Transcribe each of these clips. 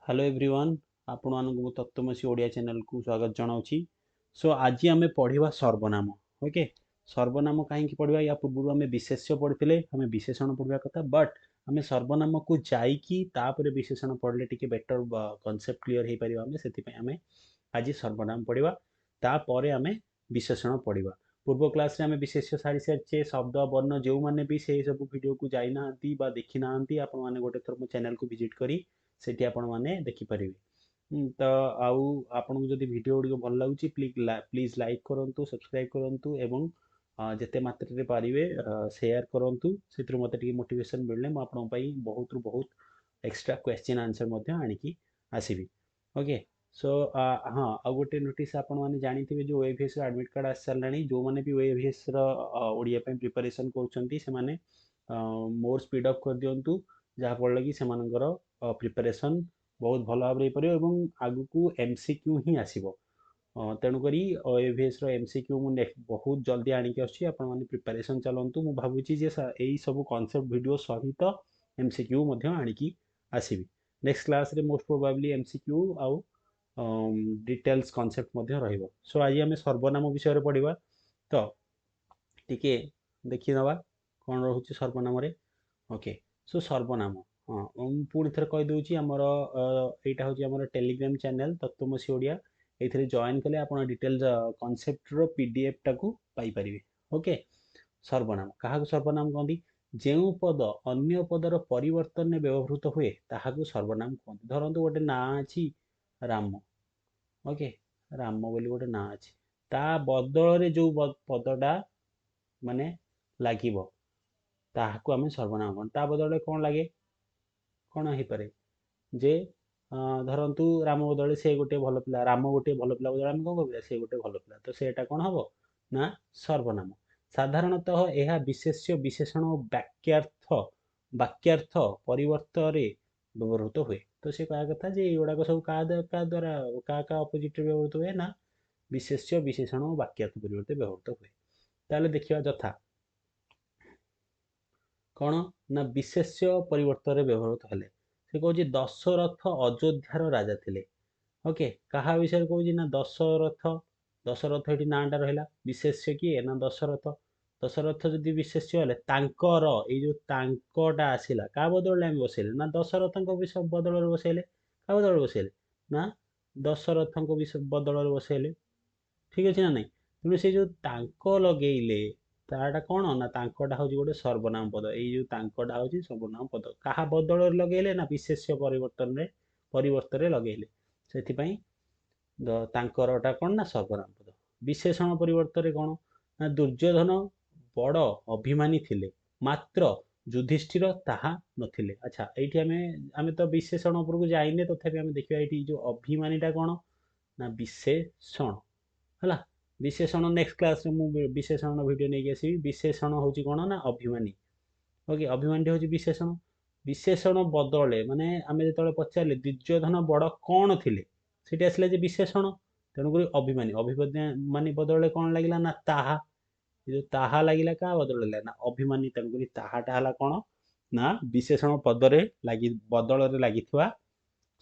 Hello everyone, ଆପଣମାନଙ୍କୁ ମୁଁ ତତ୍ତ୍ୱମସୀ ଓଡ଼ିଆ ଚ୍ୟାନେଲକୁ ସ୍ୱାଗତ ଜଣାଉଛି। ସୋ ଆଜି ଆମେ ପଢ଼ିବା ସର୍ବନାମ। ଓକେ, ସର୍ବନାମ କାହିଁକି ପଢ଼ିବା? ୟା ପୂର୍ବରୁ ଆମେ ବିଶେଷ୍ୟ ପଢ଼ିଥିଲେ, ଆମେ ବିଶେଷଣ ପଢ଼ିବା କଥା, ବଟ୍ ଆମେ ସର୍ବନାମକୁ ଯାଇକି ତାପରେ ବିଶେଷଣ ପଢ଼ିଲେ ଟିକେ ବେଟର କନସେପ୍ଟ କ୍ଲିୟର ହେଇପାରିବ ଆମେ। ସେଥିପାଇଁ ଆମେ ଆଜି ସର୍ବନାମ ପଢ଼ିବା, ତାପରେ ଆମେ ବିଶେଷଣ ପଢ଼ିବା। ପୂର୍ବ କ୍ଲାସ୍ରେ ଆମେ ବିଶେଷ୍ୟ ସାରି ସାରିଛେ, ଶବ୍ଦ ବର୍ଣ୍ଣ। ଯେଉଁମାନେ ବି ସେଇ ସବୁ ଭିଡ଼ିଓକୁ ଯାଇନାହାନ୍ତି ବା ଦେଖିନାହାନ୍ତି, ଆପଣମାନେ ଗୋଟେ ଥର ମୋ ଚ୍ୟାନେଲକୁ ଭିଜିଟ୍ କରି ସେଠି ଆପଣମାନେ ଦେଖିପାରିବେ। ତ ଆଉ ଆପଣଙ୍କୁ ଯଦି ଭିଡ଼ିଓ ଗୁଡ଼ିକ ଭଲ ଲାଗୁଛି, ପ୍ଲିଜ୍ ଲାଇକ୍ କରନ୍ତୁ, ସବସ୍କ୍ରାଇବ୍ କରନ୍ତୁ ଏବଂ ଯେତେ ମାତ୍ରାରେ ପାରିବେ ସେୟାର କରନ୍ତୁ। ସେଥିରୁ ମୋତେ ଟିକେ ମୋଟିଭେସନ୍ ମିଳିଲେ ମୁଁ ଆପଣଙ୍କ ପାଇଁ ବହୁତରୁ ବହୁତ ଏକ୍ସଟ୍ରା କ୍ୱେଶ୍ଚିନ୍ ଆନ୍ସର୍ ମଧ୍ୟ ଆଣିକି ଆସିବି। ଓକେ, ସୋ ହଁ, ଆଉ ଗୋଟେ ନୋଟିସ୍, ଆପଣମାନେ ଜାଣିଥିବେ ଯେ ଓଏଭିଏସ୍ର ଆଡ଼ମିଟ୍ କାର୍ଡ଼ ଆସି ସାରିଲାଣି। ଯେଉଁମାନେ ବି ଓଏଭିଏସ୍ର ଓଡ଼ିଆ ପାଇଁ ପ୍ରିପାରେସନ୍ କରୁଛନ୍ତି, ସେମାନେ ମୋର୍ ସ୍ପିଡ୍ ଅପ୍ କରିଦିଅନ୍ତୁ, ଯାହାଫଳରେ କି ସେମାନଙ୍କର ପ୍ରିପାରେସନ୍ ବହୁତ ଭଲ ଭାବରେ ହେଇପାରିବ ଏବଂ ଆଗକୁ ଏମ୍ ସି କ୍ୟୁ ହିଁ ଆସିବ। ତେଣୁକରି ଓଏଭିଏସ୍ର ଏମ୍ ସି କ୍ୟୁ ମୁଁ ବହୁତ ଜଲ୍ଦି ଆଣିକି ଆସୁଛି। ଆପଣମାନେ ପ୍ରିପାରେସନ୍ ଚାଲନ୍ତୁ। ମୁଁ ଭାବୁଛି ଯେ ଏଇ ସବୁ କନସେପ୍ଟ ଭିଡ଼ିଓ ସହିତ ଏମ୍ ସି କ୍ୟୁ ମଧ୍ୟ ଆଣିକି ଆସିବି। ନେକ୍ସଟ କ୍ଲାସ୍ରେ most probably M C Q ଆଉ ଡିଟେଲ୍ସ କନସେପ୍ଟ ମଧ୍ୟ ରହିବ। ସୋ ଆଜି ଆମେ ସର୍ବନାମ ବିଷୟରେ ପଢ଼ିବା। ତ ଟିକେ ଦେଖିନେବା କ'ଣ ରହୁଛି ସର୍ବନାମରେ। ଓକେ, ସୋ ସର୍ବନାମ, ହଁ, ମୁଁ ପୁଣି ଥରେ କହିଦେଉଛି, ଆମର ଏଇଟା ହେଉଛି ଆମର ଟେଲିଗ୍ରାମ ଚ୍ୟାନେଲ ତତ୍ତ୍ୱମସୀ ଓଡ଼ିଆ। ଏଇଥିରେ ଜଏନ୍ କଲେ ଆପଣ ଡିଟେଲ୍ସ କନସେପ୍ଟର ପିଡିଏଫ୍ଟାକୁ ପାଇପାରିବେ। ଓକେ, ସର୍ବନାମ କାହାକୁ ସର୍ବନାମ କହନ୍ତି? ଯେଉଁ ପଦ ଅନ୍ୟ ପଦର ପରିବର୍ତ୍ତନରେ ବ୍ୟବହୃତ ହୁଏ, ତାହାକୁ ସର୍ବନାମ କୁହନ୍ତି। ଧରନ୍ତୁ ଗୋଟେ ନାଁ ଅଛି ରାମ। ଓକେ, ରାମ ବୋଲି ଗୋଟେ ନାଁ ଅଛି, ତା ବଦଳରେ ଯେଉଁ ପଦଟା ମାନେ ଲାଗିବ, ତାହାକୁ ଆମେ ସର୍ବନାମ କହନ୍ତି। ତା ବଦଳରେ କ'ଣ ଲାଗେ? କ'ଣ ହେଇପାରେ ଯେ ଧରନ୍ତୁ ରାମ ବଦଳରେ ସେ ଗୋଟିଏ ଭଲ ପିଲା। ରାମ ଗୋଟିଏ ଭଲ ପିଲା ବଦଳରେ ଆମେ କ'ଣ କହିବା? ସେ ଗୋଟେ ଭଲ ପିଲା। ତ ସେଇଟା କ'ଣ ହବ ନା ସର୍ବନାମ। ସାଧାରଣତଃ ଏହା ବିଶେଷ୍ୟ, ବିଶେଷଣ ଓ ବାକ୍ୟାର୍ଥ ପରିବର୍ତ୍ତରେ ବ୍ୟବହୃତ ହୁଏ। ତ ସେ କହିବା କଥା ଯେ ଏଇଗୁଡ଼ାକ ସବୁ କାହା କାହା ଦ୍ୱାରା, କାହା କାହା ଅପୋଜିଟ୍ରେ ବ୍ୟବହୃତ ହୁଏ ନା ବିଶେଷ୍ୟ, ବିଶେଷଣ ଓ ବାକ୍ୟାର୍ଥ ପରିବର୍ତ୍ତେ ବ୍ୟବହୃତ ହୁଏ। ତାହେଲେ ଦେଖିବା, ଯଥା କ'ଣ ନା ବିଶେଷ୍ୟ ପରିବର୍ତ୍ତରେ ବ୍ୟବହୃତ ହେଲେ ସେ କହୁଛି, ଦଶରଥ ଅଯୋଧ୍ୟାର ରାଜା ଥିଲେ। ଓକେ, କାହା ବିଷୟରେ କହୁଛି ନା ଦଶରଥ। ଦଶରଥ ଏଠି ନାଁଟା ରହିଲା। ବିଶେଷ୍ୟ କିଏ ନା ଦଶରଥ। ଦଶରଥ ଯଦି ବିଶେଷ୍ୟ ହେଲେ, ତାଙ୍କର, ଏଇ ଯୋଉ ତାଙ୍କଟା ଆସିଲା, କାହା ବଦଳରେ ଆମେ ବସେଇଲେ ନା ଦଶରଥଙ୍କ ବିଷୟ ବଦଳରେ ବସେଇଲେ। କାହା ବଦଳରେ ବସେଇଲେ ନା ଦଶରଥଙ୍କ ବିଷୟ ବଦଳରେ ବସେଇଲେ। ଠିକ ଅଛି ନା ନାଇଁ? ତେଣୁ ସେଇ ଯୋଉ ତାଙ୍କ ଲଗେଇଲେ, ତାଟା କ'ଣ ନା ତାଙ୍କଟା ହେଉଛି ଗୋଟେ ସର୍ବନାମ ପଦ। ଏଇ ଯୋଉ ତାଙ୍କଟା ହେଉଛି ସର୍ବନାମ ପଦ। କାହା ବଦଳରେ ଲଗେଇଲେ ନା ବିଶେଷ୍ୟ ପରିବର୍ତ୍ତରେ ଲଗେଇଲେ। ସେଥିପାଇଁ ତାଙ୍କରଟା କ'ଣ ନା ସର୍ବନାମ ପଦ। ବିଶେଷଣ ପରିବର୍ତ୍ତରେ କ'ଣ ନା ଦୁର୍ଯ୍ୟୋଧନ ବଡ଼ ଅଭିମାନୀ ଥିଲେ, ମାତ୍ର ଯୁଧିଷ୍ଠିର ତାହା ନଥିଲେ। ଆଚ୍ଛା, ଏଇଠି ଆମେ ତ ବିଶେଷଣ ଉପରକୁ ଯାଇନେ, ତଥାପି ଆମେ ଦେଖିବା ଏଇଠି ଯୋଉ ଅଭିମାନୀଟା କ'ଣ ନା ବିଶେଷଣ ହେଲା। ବିଶେଷଣ ନେକ୍ସଟ କ୍ଲାସ୍ରେ ମୁଁ ବିଶେଷଣ ଭିଡ଼ିଓ ନେଇକି ଆସିବି। ବିଶେଷଣ ହେଉଛି କ'ଣ ନା ଅଭିମାନୀ। ଓକେ, ଅଭିମାନୀଟି ହେଉଛି ବିଶେଷଣ। ବିଶେଷଣ ବଦଳେ ମାନେ ଆମେ ଯେତେବେଳେ ପଚାରିଲେ ଦୁର୍ଯ୍ୟୋଧନ ବଡ଼ କ'ଣ ଥିଲେ, ସେଠି ଆସିଲା ଯେ ବିଶେଷଣ। ତେଣୁକରି ଅଭିମାନୀ, ଅଭିମାନୀ ବଦଳରେ କ'ଣ ଲାଗିଲା ନା ତାହା। ଏ ଯୋଉ ତାହା ଲାଗିଲା, କାହା ବଦଳରେ ନା ଅଭିମାନୀ। ତେଣୁକରି ତାହାଟା ହେଲା କ'ଣ ନା ବିଶେଷଣ ପଦରେ ଲାଗି ବଦଳରେ ଲାଗିଥିବା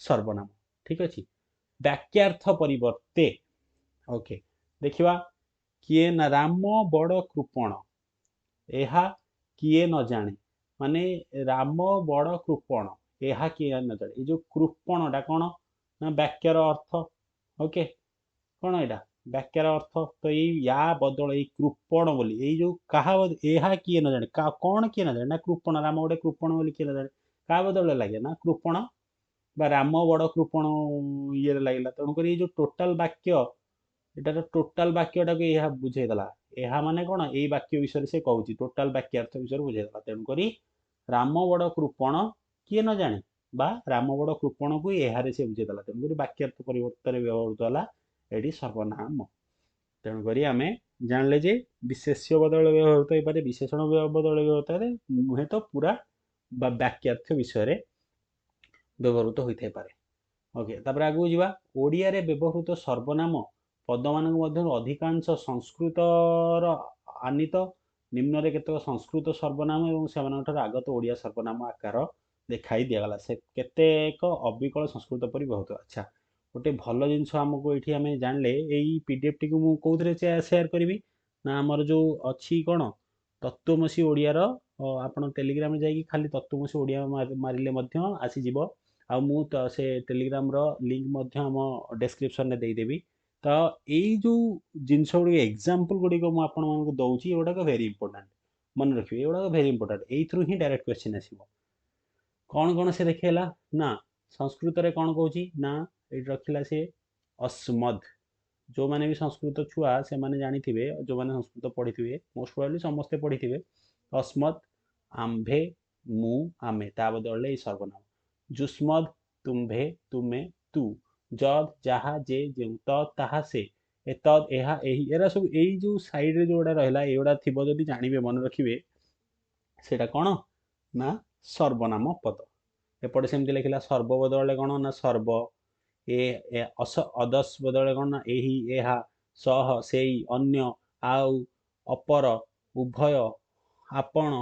ସର୍ବନାମ। ଠିକ ଅଛି। ବାକ୍ୟାର୍ଥ ପରିବର୍ତ୍ତେ, ଓକେ, ଦେଖିବା କିଏ ନା ରାମ ବଡ଼ କୃପଣ, ଏହା କିଏ ନ ଜାଣେ। ମାନେ ରାମ ବଡ଼ କୃପଣ, ଏହା କିଏ ନ ଜାଣେ। ଏଇ ଯୋଉ କୃପଣଟା କ'ଣ ନା ବାକ୍ୟର ଅର୍ଥ। ଓକେ, କ'ଣ ଏଇଟା ବାକ୍ୟର ଅର୍ଥ। ତ ଏଇ ୟା ବଦଳ, ଏଇ କୃପଣ ବୋଲି, ଏଇ ଯୋଉ କାହା, ଏହା କିଏ ନ ଜାଣେ, କ'ଣ କିଏ ନ ଜାଣେ ନା କୃପଣ। ରାମ ଗୋଟେ କୃପଣ ବୋଲି କିଏ ନ ଜାଣେ। କାହା ବଦଳରେ ଲାଗେ ନା କୃପଣ ବା ରାମ ବଡ଼ କୃପଣ ଇଏରେ ଲାଗିଲା। ତେଣୁକରି ଏଇ ଯୋଉ ଟୋଟାଲ ବାକ୍ୟ, ଏଟାର ଟୋଟାଲ ବାକ୍ୟଟାକୁ ଏହା ବୁଝେଇଦେଲା। ଏହା ମାନେ କ'ଣ? ଏଇ ବାକ୍ୟ ବିଷୟରେ ସେ କହୁଛି, ଟୋଟାଲ ବାକ୍ୟାର୍ଥ ବିଷୟରେ ବୁଝେଇଦେଲା। ତେଣୁକରି ରାମ ବଡ଼ କୃପଣ କିଏ ନ ଜାଣେ ବା ରାମ ବଡ଼ କୃପଣକୁ ଏହାରେ ସେ ବୁଝେଇଦେଲା। ତେଣୁକରି ବାକ୍ୟାର୍ଥ ପରିବର୍ତ୍ତରେ ବ୍ୟବହୃତ ହେଲା ଏଠି ସର୍ବନାମ। ତେଣୁକରି ଆମେ ଜାଣିଲେ ଯେ ବିଶେଷ୍ୟ ବଦଳରେ ବ୍ୟବହୃତ ହେଇପାରେ, ବିଶେଷଣ ବଦଳରେ ବ୍ୟବହୃତ ହେଇପାରେ, ନୁହେଁ ତ ପୁରା ବା ବାକ୍ୟାର୍ଥ ବିଷୟରେ ବ୍ୟବହୃତ ହୋଇଥାଇପାରେ। ଓକେ, ତାପରେ ଆଗକୁ ଯିବା। ଓଡ଼ିଆରେ ବ୍ୟବହୃତ ସର୍ବନାମ ପଦମାନଙ୍କ ମଧ୍ୟରୁ ଅଧିକାଂଶ ସଂସ୍କୃତର ଆନିତ। ନିମ୍ନରେ କେତେକ ସଂସ୍କୃତ ସର୍ବନାମ ଏବଂ ସେମାନଙ୍କଠାରୁ ଆଗତ ଓଡ଼ିଆ ସର୍ବନାମ ଆକାର ଦେଖାଇ ଦିଆଗଲା। ସେ କେତେକ ଅବିକଳ ସଂସ୍କୃତ ପରି ବହୁତ। ଆଚ୍ଛା, ଗୋଟେ ଭଲ ଜିନିଷ ଆମକୁ ଏଇଠି ଆମେ ଜାଣିଲେ, ଏଇ ପିଡିଏଫ୍ଟିକୁ ମୁଁ କେଉଁଥିରେ ସେୟାର କରିବି ନା ଆମର ଯେଉଁ ଅଛି କ'ଣ ତତ୍ତ୍ୱମସୀ ଓଡ଼ିଆର, ଆପଣ ଟେଲିଗ୍ରାମରେ ଯାଇକି ଖାଲି ତତ୍ତ୍ୱମସୀ ଓଡ଼ିଆ ମାରିଲେ ମଧ୍ୟ ଆସିଯିବ। ଆଉ ମୁଁ ତ ସେ ଟେଲିଗ୍ରାମର ଲିଙ୍କ ମଧ୍ୟ ଆମ ଡେସ୍କ୍ରିପସନରେ ଦେଇଦେବି। ତ ଏଇ ଯେଉଁ ଜିନିଷ ଗୁଡ଼ିକ, ଏକ୍ଜାମ୍ପଲ୍ ଗୁଡ଼ିକ ମୁଁ ଆପଣମାନଙ୍କୁ ଦେଉଛି, ଏଗୁଡ଼ାକ ଭେରି ଇମ୍ପୋର୍ଟାଣ୍ଟ, ମନେ ରଖିବେ, ଏଗୁଡ଼ାକ ଭେରି ଇମ୍ପୋର୍ଟାଣ୍ଟ। ଏଇଥିରୁ ହିଁ ଡାଇରେକ୍ଟ କ୍ୱେଶ୍ଚିନ୍ ଆସିବ। କ'ଣ କ'ଣ ସେ ଦେଖେଇଲା ନା ସଂସ୍କୃତରେ କ'ଣ କହୁଛି ନା ଏଇଠି ରଖିଲା ସେ ଅସ୍ମଦ୍। ଯେଉଁମାନେ ବି ସଂସ୍କୃତ ଛୁଆ ସେମାନେ ଜାଣିଥିବେ, ଯେଉଁମାନେ ସଂସ୍କୃତ ପଢ଼ିଥିବେ, ମୋଷ୍ଟ ପ୍ରୋବାବଲି ସମସ୍ତେ ପଢ଼ିଥିବେ। ଅସ୍ମଦ୍ ଆମ୍ଭେ, ମୁଁ, ଆମେ, ତା ବଦଳରେ ଏଇ ସର୍ବନାମ। ଯୁଷ୍ମଦ୍ ତୁମ୍ଭେ, ତୁମେ, ତୁ। ଯଦ୍ ଯାହା, ଯେ, ଯେଉଁ। ତଦ୍ ତାହା, ସେ। ଏତଦ୍ ଏହା, ଏହି। ଏରା ସବୁ ଏଇ ଯେଉଁ ସାଇଡ଼ରେ ଯେଉଁଗୁଡ଼ା ରହିଲା, ଏଗୁଡ଼ା ଥିବ ଯଦି ଜାଣିବେ, ମନେ ରଖିବେ, ସେଇଟା କ'ଣ ନା ସର୍ବନାମ ପଦ। ଏପଟେ ସେମିତି ଲେଖିଲା ସର୍ବ ବଦଳରେ କ'ଣ ନା ସର୍ବ, ଏ ଅସ ଅଦସ୍ ବଦଳରେ କ'ଣ ନା ଏହି, ଏହା, ସହ, ସେଇ, ଅନ୍ୟ, ଆଉ, ଅପର, ଉଭୟ, ଆପଣ।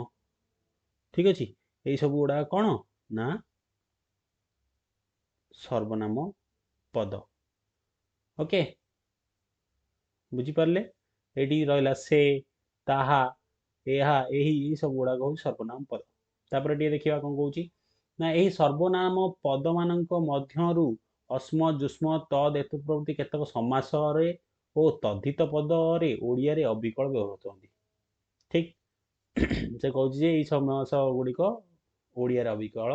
ଠିକ ଅଛି, ଏଇ ସବୁ ଗୁଡ଼ାକ କ'ଣ ନା ସର୍ବନାମ ପଦ। ଓକେ, ବୁଝିପାରିଲେ? ଏଇଠି ରହିଲା ସେ, ତାହା, ଏହା, ଏହି, ଏଇ ସବୁ ଗୁଡ଼ାକ ହେଉଛି ସର୍ବନାମ ପଦ। ତାପରେ ଟିକେ ଦେଖିବା କ'ଣ କହୁଛି ନା ଏହି ସର୍ବନାମ ପଦମାନଙ୍କ ମଧ୍ୟରୁ ଅସ୍ମ, ଯୁଷ୍ମ, ତଦ୍, ଏତଦ୍ ପ୍ରଭୃତି କେତେକ ସମାସରେ ଓ ତଦ୍ଧିତ ପଦରେ ଓଡ଼ିଆରେ ଅବିକଳ ବ୍ୟବହୃତ ହୁଅନ୍ତି। ଠିକ, ସେ କହୁଛି ଯେ ଏଇ ସମାସ ଗୁଡ଼ିକ ଓଡ଼ିଆରେ ଅବିକଳ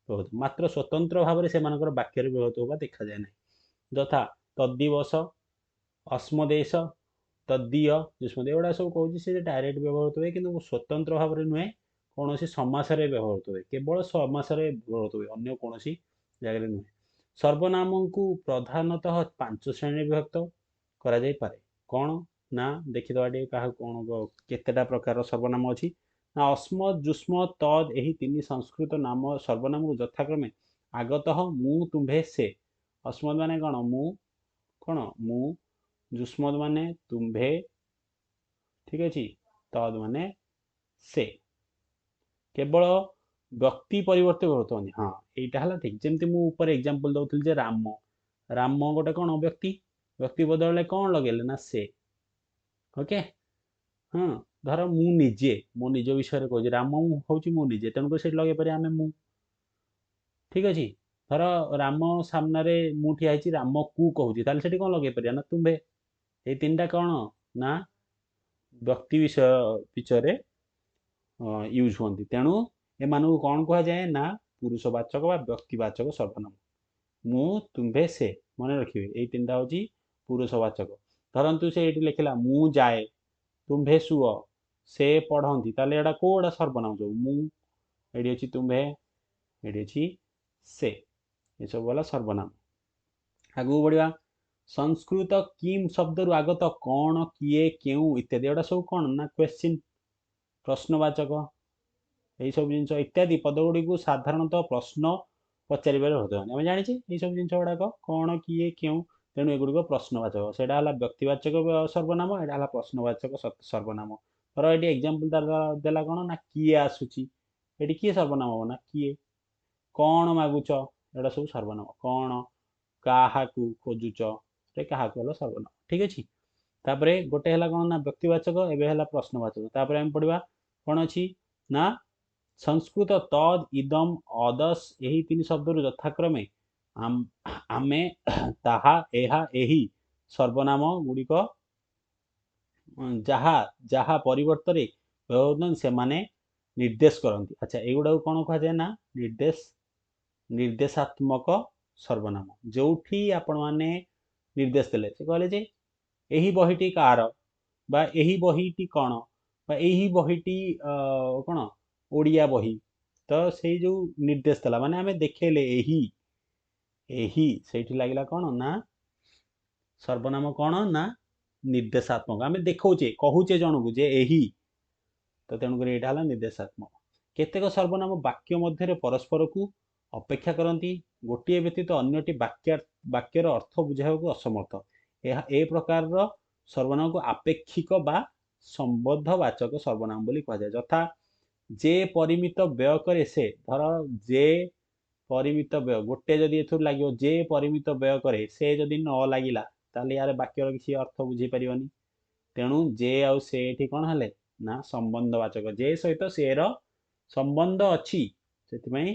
ବ୍ୟବହୃତ, ମାତ୍ର ସ୍ୱତନ୍ତ୍ର ଭାବରେ ସେମାନଙ୍କର ବାକ୍ୟରେ ବ୍ୟବହୃତ ହେବା ଦେଖାଯାଏ ନାହିଁ। ଯଥା ତଦ୍ଦିବସ, ଅସ୍ମଦେଶ, ତଦ୍ଦୀୟ, ଯୁଷ୍ମ, ଏଗୁଡ଼ା ସବୁ କହୁଛି ସେ ଡାଇରେକ୍ଟ ବ୍ୟବହୃତ ହୁଏ, କିନ୍ତୁ ସ୍ୱତନ୍ତ୍ର ଭାବରେ ନୁହେଁ, କୌଣସି ସମାସରେ ବ୍ୟବହୃତ ହୁଏ, କେବଳ ସମାସରେ ବ୍ୟବହୃତ ହୁଏ, ଅନ୍ୟ କୌଣସି ଜାଗାରେ ନୁହେଁ। ସର୍ବନାମଙ୍କୁ ପ୍ରଧାନତଃ 5 ଶ୍ରେଣୀରେ ବିଭକ୍ତ କରାଯାଇପାରେ। କ'ଣ ନା ଦେଖିଦେବା ଟିକେ କାହାକୁ କ'ଣ କେତେଟା ପ୍ରକାରର ସର୍ବନାମ ଅଛି ନା ଅସ୍ମ, ଯୁଷ୍ମ, ତଦ୍ ଏହି 3 ସଂସ୍କୃତ ନାମ ସର୍ବନାମକୁ ଯଥାକ୍ରମେ ଆଗତଃ ମୁଁ, ତୁମ୍ଭେ, ସେ। ଅସ୍ମଦ୍ ମାନେ କ'ଣ? ମୁଁ, କ'ଣ ମୁଁ, ଯୁଷ୍ମଦ୍ ମାନେ ତୁମ୍ଭେ, ଠିକ ଅଛି, ତଦ୍ ମାନେ ସେ। କେବଳ ବ୍ୟକ୍ତି ପରିବର୍ତ୍ତେ ବ୍ୟବହୃତ ହୁଅନ୍ତି। ହଁ, ଏଇଟା ହେଲା ଠିକ। ଯେମିତି ମୁଁ ଉପରେ ଏକ୍ଜାମ୍ପଲ୍ ଦେଉଥିଲି ଯେ ରାମ, ରାମ ଗୋଟେ କ'ଣ ବ୍ୟକ୍ତି, ବ୍ୟକ୍ତି ବଦଳରେ କ'ଣ ଲଗେଇଲେ ନା ସେ। ଓକେ, ହଁ, ଧର ମୁଁ ନିଜେ ମୋ ନିଜ ବିଷୟରେ କହୁଛି, ରାମ ହେଉଛି ମୁଁ ନିଜେ, ତେଣୁକରି ସେଇଠି ଲଗେଇ ପାରିବା ଆମେ ମୁଁ। ଠିକ ଅଛି, ଧର ରାମ ସାମ୍ନାରେ ମୁଁ ଠିଆ ହେଇଛି, ରାମକୁ କହୁଛି, ତାହେଲେ ସେଠି କ'ଣ ଲଗେଇ ପାରିବା ନା ତୁମ୍ଭେ। ଏଇ 3ଟା କ'ଣ ନା ବ୍ୟକ୍ତି ବିଷୟରେ ୟୁଜ୍ ହୁଅନ୍ତି। ତେଣୁ ଏମାନଙ୍କୁ କ'ଣ କୁହାଯାଏ ନା ପୁରୁଷବାଚକ ବା ବ୍ୟକ୍ତିବାଚକ ସର୍ବନାମ। ମୁଁ, ତୁମ୍ଭେ, ସେ, ମନେ ରଖିବେ ଏଇ 3ଟା ହେଉଛି ପୁରୁଷବାଚକ। ଧରନ୍ତୁ ସେ ଏଇଠି ଲେଖିଲା ମୁଁ ଯାଏ, ତୁମ୍ଭେ ଶୁଅ, ସେ ପଢ଼ନ୍ତି, ତାହେଲେ ଏଇଟା କୋଉଟା ସର୍ବନାମ ସବୁ? ମୁଁ, ଏଇଠି ଅଛି ତୁମ୍ଭେ, ଏଇଠି ଅଛି ସେ, ଏସବୁ ହେଲା ସର୍ବନାମ। ଆଗକୁ ବଢ଼ିବା। ସଂସ୍କୃତ କିମ୍ ଶବ୍ଦରୁ ଆଗତ କ'ଣ, କିଏ, କେଉଁ ଇତ୍ୟାଦି, ଏଗୁଡ଼ା ସବୁ କ'ଣ ନା କ୍ୱେଶ୍ଚିନ୍, ପ୍ରଶ୍ନବାଚକ। ଏଇସବୁ ଜିନିଷ ଇତ୍ୟାଦି ପଦଗୁଡ଼ିକୁ ସାଧାରଣତଃ ପ୍ରଶ୍ନ ପଚାରିବାରେ ବ୍ୟବହୃତ ହୁଅନ୍ତି। ଆମେ ଜାଣିଛେ ଏଇସବୁ ଜିନିଷ ଗୁଡ଼ାକ କ'ଣ, କିଏ, କେଉଁ, ତେଣୁ ଏଗୁଡ଼ିକ ପ୍ରଶ୍ନବାଚକ। ସେଇଟା ହେଲା ବ୍ୟକ୍ତିବାଚକ ସର୍ବନାମ, ଏଇଟା ହେଲା ପ୍ରଶ୍ନବାଚକ ସର୍ବନାମ। ଧର ଏଠି ଏକ୍ଜାମ୍ପଲ୍ ତାର ଦେଲା କ'ଣ ନା କିଏ ଆସୁଛି, ଏଠି କିଏ ସର୍ବନାମ ହବ ନା କିଏ। କ'ଣ ମାଗୁଛ, ଏଗୁଡ଼ା ସବୁ ସର୍ବନାମ। କ'ଣ, କାହାକୁ ଖୋଜୁଛ, ଏ କାହାକୁ ହେଲା ସର୍ବନାମ। ଠିକ ଅଛି, ତାପରେ ଗୋଟେ ହେଲା କ'ଣ ନା ବ୍ୟକ୍ତିବାଚକ, ଏବେ ହେଲା ପ୍ରଶ୍ନବାଚକ। ତାପରେ ଆମେ ପଢ଼ିବା କ'ଣ ଅଛି ନା ସଂସ୍କୃତ ତଦ୍, ଇଦମ୍, ଅଦସ୍ ଏହି 3 ଶବ୍ଦରୁ ଯଥାକ୍ରମେ ଆମେ, ତାହା, ଏହା, ଏହି ସର୍ବନାମ ଗୁଡ଼ିକ ଯାହା ଯାହା ପରିବର୍ତ୍ତରେ ବ୍ୟବହୃତ ସେମାନେ ନିର୍ଦ୍ଦେଶ କରନ୍ତି। ଆଚ୍ଛା, ଏଇଗୁଡ଼ାକୁ କ'ଣ କୁହାଯାଏ ନା ନିର୍ଦ୍ଦେଶାତ୍ମକ ସର୍ବନାମ। ଯେଉଁଠି ଆପଣମାନେ ନିର୍ଦ୍ଦେଶ ଦେଲେ, ସେ କହିଲେ ଯେ ଏହି ବହିଟି କାହାର, ବା ଏହି ବହିଟି କ'ଣ, ବା ଏହି ବହିଟି କ'ଣ ଓଡ଼ିଆ ବହି, ତ ସେଇ ଯେଉଁ ନିର୍ଦ୍ଦେଶ ଦେଲା ମାନେ ଆମେ ଦେଖେଇଲେ ଏହି, ଏହି, ସେଇଠି ଲାଗିଲା କ'ଣ ନା ସର୍ବନାମ କ'ଣ ନା ନିର୍ଦ୍ଦେଶାତ୍ମକ। ଆମେ ଦେଖାଉଛେ, କହୁଛେ ଜଣକୁ ଯେ ଏହି, ତ ତେଣୁକରି ଏଇଟା ହେଲା ନିର୍ଦ୍ଦେଶାତ୍ମକ। କେତେକ ସର୍ବନାମ ବାକ୍ୟ ମଧ୍ୟରେ ପରସ୍ପରକୁ ଅପେକ୍ଷା କରନ୍ତି, ଗୋଟିଏ ବ୍ୟତୀତ ଅନ୍ୟଟି ବାକ୍ୟର ଅର୍ଥ ବୁଝାଇବାକୁ ଅସମର୍ଥ। ଏହା ଏ ପ୍ରକାରର ସର୍ବନାମକୁ ଆପେକ୍ଷିକ ବା ସମ୍ବନ୍ଧବାଚକ ସର୍ବନାମ ବୋଲି କୁହାଯାଏ। ଯଥା ଯେ ପରିମିତ ବ୍ୟୟ କରେ ସେ, ଧର ଯେ ପରିମିତ ବ୍ୟୟ ଗୋଟେ ଯଦି ଏଥିରୁ ଲାଗିବ, ଯେ ପରିମିତ ବ୍ୟୟ କରେ ସେ ଯଦି ନ ଲାଗିଲା ତାହେଲେ ୟାର ବାକ୍ୟର କିଛି ଅର୍ଥ ବୁଝେଇ ପାରିବନି। ତେଣୁ ଯେ ଆଉ ସେ ଏଠି କ'ଣ ହେଲେ ନା ସମ୍ବନ୍ଧବାଚକ, ଯେ ସହିତ ସେ ର ସମ୍ବନ୍ଧ ଅଛି। ସେଥିପାଇଁ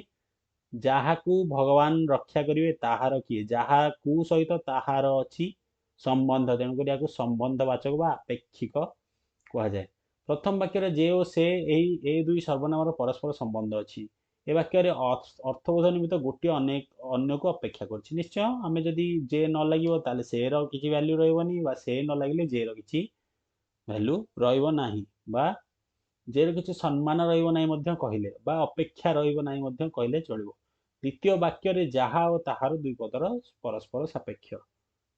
ଯାହାକୁ ଭଗବାନ ରକ୍ଷା କରିବେ ତାହାର କିଏ, ଯାହାକୁ ସହିତ ତାହାର ଅଛି ସମ୍ବନ୍ଧ, ତେଣୁକରି ୟାକୁ ସମ୍ବନ୍ଧବାଚକ ବା ଆପେକ୍ଷିକ କୁହାଯାଏ। ପ୍ରଥମ ବାକ୍ୟରେ ଯେ ଓ ସେ ଏହି ଏ ଦୁଇ ସର୍ବନାମର ପରସ୍ପର ସମ୍ବନ୍ଧ ଅଛି। ଏ ବାକ୍ୟରେ ଅର୍ଥବୋଧ ନିମିତ୍ତ ଗୋଟିଏ ଅନେକ ଅନ୍ୟକୁ ଅପେକ୍ଷା କରୁଛି। ନିଶ୍ଚୟ ଆମେ ଯଦି ଯେ ନ ଲାଗିବ ତାହେଲେ ସେ ର କିଛି ଭ୍ୟାଲ୍ୟୁ ରହିବନି, ବା ସେ ନ ଲାଗିଲେ ଯେ ର କିଛି ଭ୍ୟାଲ୍ୟୁ ରହିବ ନାହିଁ, ବା ଯେ ର କିଛି ସମ୍ମାନ ରହିବ ନାହିଁ ମଧ୍ୟ କହିଲେ, ବା ଅପେକ୍ଷା ରହିବ ନାହିଁ ମଧ୍ୟ କହିଲେ ଚଳିବ। ଦ୍ୱିତୀୟ ବାକ୍ୟରେ ଯାହା ଓ ତାହାର ଦୁଇ ପଦର ପରସ୍ପର ସାପେକ୍ଷ।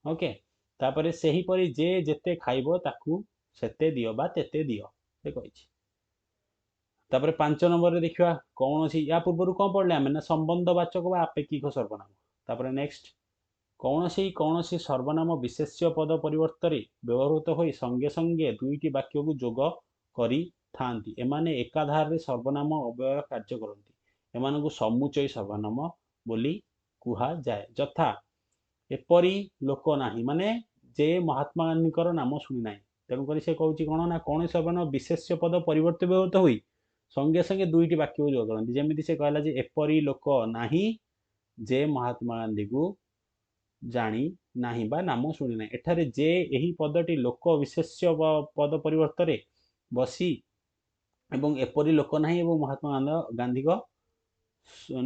ଓକେ, ତାପରେ ସେହିପରି ଯେ ଯେତେ ଖାଇବ ତାକୁ ସେତେ ଦିଅ ବା ତେତେ ଦିଅ ସେ କହିଛି। ତାପରେ 5 ନମ୍ବରରେ ଦେଖିବା କୌଣସି, ୟା ପୂର୍ବରୁ କ'ଣ ପଢ଼ିଲେ ଆମେ ନା ସମ୍ବନ୍ଧବାଚକ ବା ଆପେକ୍ଷିକ ସର୍ବନାମ। ତାପରେ ନେକ୍ସଟ, କୌଣସି କୌଣସି ସର୍ବନାମ ବିଶେଷ୍ୟ ପଦ ପରିବର୍ତ୍ତରେ ବ୍ୟବହୃତ ହୋଇ ସଙ୍ଗେ ସଙ୍ଗେ ଦୁଇଟି ବାକ୍ୟକୁ ଯୋଗ କରିଥାନ୍ତି। ଏମାନେ ଏକାଧାରରେ ସର୍ବନାମ ଅବ୍ୟୟ କାର୍ଯ୍ୟ କରନ୍ତି। ଏମାନଙ୍କୁ ସମୁଚୟୀ ସର୍ବନାମ ବୋଲି କୁହାଯାଏ। ଯଥା ଏପରି ଲୋକ ନାହିଁ, ମାନେ ଯେ ମହାତ୍ମା ଗାନ୍ଧୀଙ୍କର ନାମ ଶୁଣି ନାହିଁ। ତେଣୁକରି ସେ କହୁଛି କ'ଣ ନା କୌଣସି ସର୍ବନାମ ବିଶେଷ୍ୟ ପଦ ପରିବର୍ତ୍ତେ ବ୍ୟବହୃତ ହୋଇ ସଙ୍ଗେ ସଙ୍ଗେ ଦୁଇଟି ବାକ୍ୟକୁ ଯୋଗ କରନ୍ତି। ଯେମିତି ସେ କହିଲା ଯେ ଏପରି ଲୋକ ନାହିଁ ଯେ ମହାତ୍ମା ଗାନ୍ଧୀକୁ ଜାଣି ନାହିଁ ବା ନାମ ଶୁଣି ନାହିଁ। ଏଠାରେ ଯେ ଏହି ପଦଟି ଲୋକ ବିଶେଷ୍ୟ ପଦ ପରିବର୍ତ୍ତରେ ବସି ଏବଂ ଏପରି ଲୋକ ନାହିଁ ଏବଂ ମହାତ୍ମା ଗାନ୍ଧୀଙ୍କ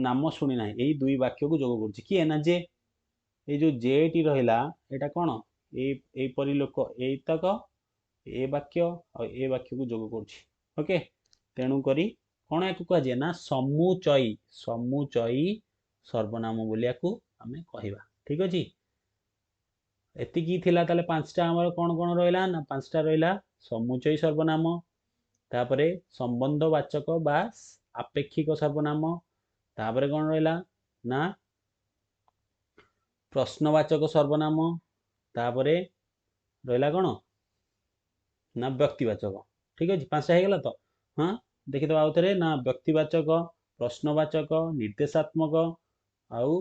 ନାମ ଶୁଣି ନାହିଁ, ଏଇ ଦୁଇ ବାକ୍ୟକୁ ଯୋଗ କରୁଛି। କିଏ ନା ଯେ। ଏଇ ଯୋଉ ଯେଟି ରହିଲା ଏଇଟା କ'ଣ, ଏଇ ଏଇପରି ଲୋକ, ଏଇତକ ଏ ବାକ୍ୟ ଆଉ ଏ ବାକ୍ୟକୁ ଯୋଗ କରୁଛି। ଓକେ, ତେଣୁକରି କ'ଣ ୟାକୁ କୁହାଯାଏ ନା ସମୁଚୟୀ, ସମୁଚୟୀ ସର୍ବନାମ ବୋଲି ୟାକୁ ଆମେ କହିବା। ଠିକ ଅଛି, ଏତିକି ଥିଲା। ତାହେଲେ 5ଟା ଆମର କ'ଣ କ'ଣ ରହିଲା ନା 5ଟା ରହିଲା ସମୁଚୟୀ ସର୍ବନାମ, ତାପରେ ସମ୍ବନ୍ଧବାଚକ ବା ଆପେକ୍ଷିକ ସର୍ବନାମ, ତାପରେ କ'ଣ ରହିଲା ନା ପ୍ରଶ୍ନବାଚକ ସର୍ବନାମ, ତାପରେ ରହିଲା କ'ଣ ନା ବ୍ୟକ୍ତିବାଚକ। ଠିକ ଅଛି, 5ଟା ହେଇଗଲା ତ? ହଁ, ଦେଖିଦେବା ଆଉ ଥରେ ନା ବ୍ୟକ୍ତିବାଚକ, ପ୍ରଶ୍ନବାଚକ, ନିର୍ଦ୍ଦେଶାତ୍ମକ ଆଉ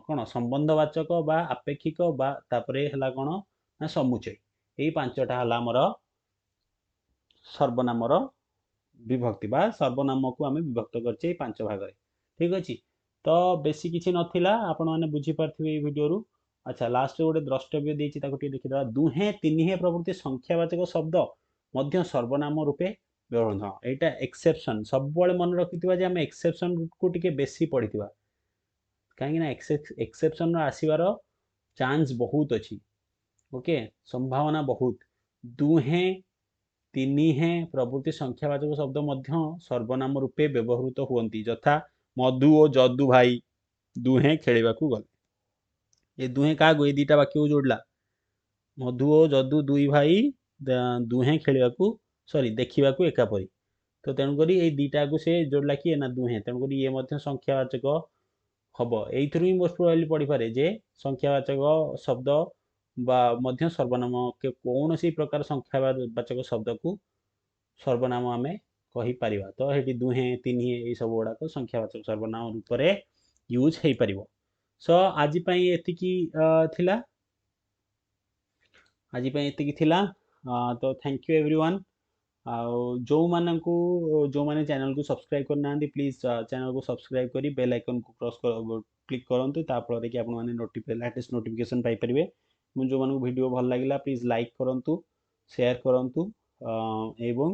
କ'ଣ ସମ୍ବନ୍ଧବାଚକ ବା ଆପେକ୍ଷିକ ବା ତାପରେ ହେଲା କ'ଣ ନା ସମୁଚୟ। ଏଇ 5ଟା ହେଲା ଆମର ସର୍ବନାମର ବିଭକ୍ତି ବା ସର୍ବନାମକୁ ଆମେ ବିଭକ୍ତ କରିଛେ ଏଇ 5 ଭାଗରେ। ଠିକ ଅଛି, ତ ବେଶୀ କିଛି ନଥିଲା, ଆପଣମାନେ ବୁଝିପାରିଥିବେ ଏଇ ଭିଡ଼ିଓରୁ। ଆଚ୍ଛା, ଲାଷ୍ଟରେ ଗୋଟେ ଦ୍ରଷ୍ଟବ୍ୟ ଦେଇଛି, ତାକୁ ଟିକେ ଦେଖିଦେବା। ଦୁହେଁ ତିନିହେଁ ପ୍ରଭୃତି ସଂଖ୍ୟାବାଚକ ଶବ୍ଦ ମଧ୍ୟ ସର୍ବନାମ ରୂପେ ବ୍ୟବହୃତ। ହଁ, ଏଇଟା ଏକ୍ସେପସନ୍। ସବୁବେଳେ ମନେ ରଖିଥିବା ଯେ ଆମେ ଏକ୍ସେପସନ୍କୁ ଟିକେ ବେଶୀ ପଢ଼ିଥିବା, କାହିଁକିନା ଏକ୍ସେପସନ୍ର ଆସିବାର ଚାନ୍ସ ବହୁତ ଅଛି। ଓକେ, ସମ୍ଭାବନା ବହୁତ। ଦୁହେଁ ତିନିହେଁ ପ୍ରଭୃତି ସଂଖ୍ୟାବାଚକ ଶବ୍ଦ ମଧ୍ୟ ସର୍ବନାମ ରୂପେ ବ୍ୟବହୃତ ହୁଅନ୍ତି। ଯଥା ମଧୁ ଓ ଯଦୁ ଭାଇ ଦୁହେଁ ଖେଳିବାକୁ ଗଲେ। ଏ ଦୁହେଁ କାହାକୁ, ଏ ଦୁଇଟା ବାକ୍ୟକୁ ଯୋଡ଼ିଲା। ମଧୁ ଓ ଯଦୁ ଦୁଇ ଭାଇ ଦୁହେଁ ଖେଳିବାକୁ, ସରି ଦେଖିବାକୁ ଏକାପରି। ତ ତେଣୁକରି ଏଇ ଦୁଇଟାକୁ ସେ ଯୋଡ଼ିଲା କିଏ ନା ଦୁହେଁ। ତେଣୁକରି ଇଏ ମଧ୍ୟ ସଂଖ୍ୟାବାଚକ ହବ। ଏଇଥିରୁ ହିଁ ମୋଷ୍ଟ ପ୍ରୋବାବଲି ପଢ଼ିପାରେ ଯେ ସଂଖ୍ୟାବାଚକ ଶବ୍ଦ ବା ମଧ୍ୟ ସର୍ବନାମ, କୌଣସି ପ୍ରକାର ସଂଖ୍ୟାବାଚକ ଶବ୍ଦକୁ ସର୍ବନାମ ଆମେ କହିପାରିବା। ତ ସେଠି ଦୁହେଁ ତିନିହେଁ ଏଇ ସବୁ ଗୁଡ଼ାକ ସଂଖ୍ୟାବାଚକ ସର୍ବନାମ ରୂପରେ ୟୁଜ୍ ହେଇପାରିବ। ସୋ ଆଜି ପାଇଁ ଏତିକି ଥିଲା, ଆଜି ପାଇଁ ଏତିକି ଥିଲା। ତ thank you everyone. ଆଉ ଯେଉଁମାନେ ଚ୍ୟାନେଲକୁ ସବସ୍କ୍ରାଇବ୍ କରିନାହାନ୍ତି, ପ୍ଲିଜ୍ ଚ୍ୟାନେଲକୁ ସବସ୍କ୍ରାଇବ୍ କରି ବେଲ୍ ଆଇକନ୍କୁ କ୍ଲିକ୍ କରନ୍ତୁ, ତା ଫଳରେ କି ଆପଣମାନେ ଲାଟେଷ୍ଟ ନୋଟିଫିକେସନ୍ ପାଇପାରିବେ। ମୁଁ ଯେଉଁମାନଙ୍କୁ ଭିଡ଼ିଓ ଭଲ ଲାଗିଲା ପ୍ଲିଜ୍ ଲାଇକ୍ କରନ୍ତୁ, ସେୟାର କରନ୍ତୁ ଏବଂ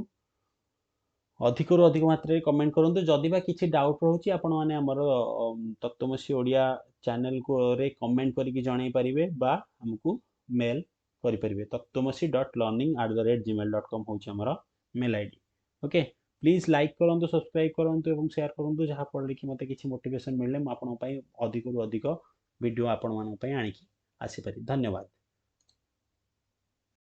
ଅଧିକରୁ ଅଧିକ ମାତ୍ରାରେ କମେଣ୍ଟ କରନ୍ତୁ। ଯଦି ବା କିଛି ଡାଉଟ୍ ରହୁଛି ଆପଣମାନେ ଆମର ତତ୍ତ୍ୱମସୀ ଓଡ଼ିଆ ଚ୍ୟାନେଲକୁ ରେ କମେଣ୍ଟ କରିକି ଜଣାଇ ପାରିବେ ବା ଆମକୁ ମେଲ୍ କରିପାରିବେ। tattwamasi.learning@gmail.com ହେଉଛି ଆମର mail I D. Okay, please like କରନ୍ତୁ, ସବସ୍କ୍ରାଇବ୍ କରନ୍ତୁ ଏବଂ ସେୟାର କରନ୍ତୁ, ଯାହାଫଳରେ କି ମୋତେ କିଛି ମୋଟିଭେସନ୍ ମିଳିଲେ ମୁଁ ଆପଣଙ୍କ ପାଇଁ ଅଧିକରୁ ଅଧିକ ଭିଡ଼ିଓ ଆପଣମାନଙ୍କ ପାଇଁ ଆଣିକି ଆସିପାରିବି। ଧନ୍ୟବାଦ।